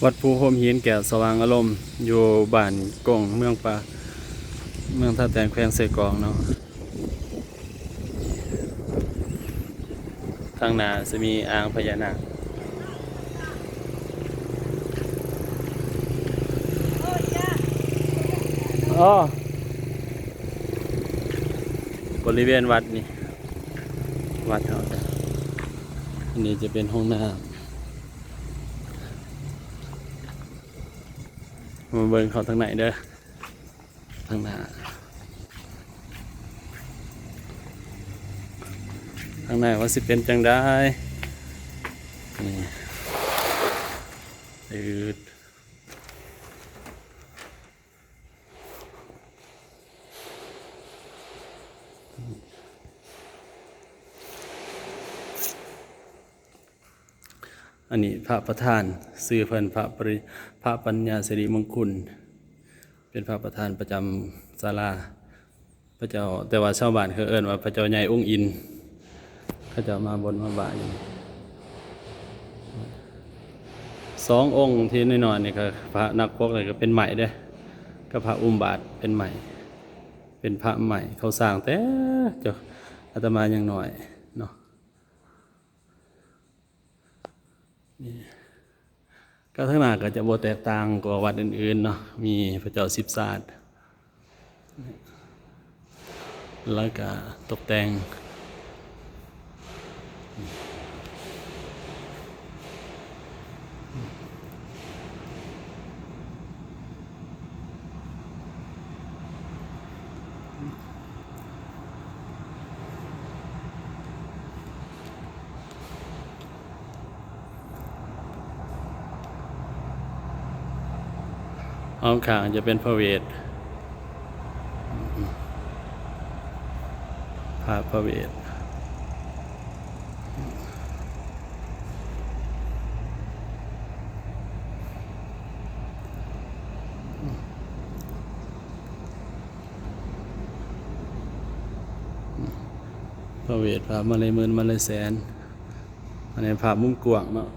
ວັດພູໂຮມຫີນແກ້ວສະຫວ່າງອາລົມ ຢູ່ບ້ານກົງ ເມືອງປາ ເມືອງທ່າແຕງ ແຂວງເຊກອງເນາະ. ທາງໜ້າຈະມີອ່າງພະຍານາກ. ອໍ ບໍລິເວນວັດນີ້ ວັດເຮົາ ອັນນີ້ຈະເປັນຫ້ອງນ້ຳ. ມາເບິ່ງເຂົ້າທາງໃນເດີ ທາງໜ້າ ທາງໃນວ່າຊິເປັນຈັ່ງໃດ. ນີ້ ອືດ. ອັນນີ້ພະປະທານ ຊື່ເພິ່ນພະປະລິ ພະປັນຍາສິລິມົງຄຸນ ເປັນພະປະທານປະຈຳສາລາພະເຈົ້າ, ແຕ່ວ່າຊາວບ້ານເຂົາເອີ້ນວ່າພະເຈົ້າໃຫຍ່ອົງອິນ. ເຂົາເຈົ້າມາບົນມາບາຍຢູ່ນີ້ ສອງອົງທີ່ນ້ອຍໆນີ້ ກໍພະນັກປົກນີ້ກໍເປັນໄມ້ເດ້ ກັບພະອຸມບາດເປັນໄມ້ ເປັນພະໄມ້ ເຂົາສ້າງແຕ່ເຈົ້າ ອາດຕະມາຍັງນ້ອຍເນາະ. ນີ້ ກໍທາງໜ້າກໍຈະບໍ່ແຕກຕ່າງກວ່າວັດອື່ນໆເນາະ ມີພະເຈົ້າສິບຊາດ ແລ້ວກໍຕົກແຕ່ງ ອ້ອມຂ້າງຈະເປັນພະເວດ ພະ ພະເວດ. ພະເວດ ພະມະໄລໝື່ນ ມະໄລແສນ. ອັນນີ້ພາບມຸມກວ້າງເນາະ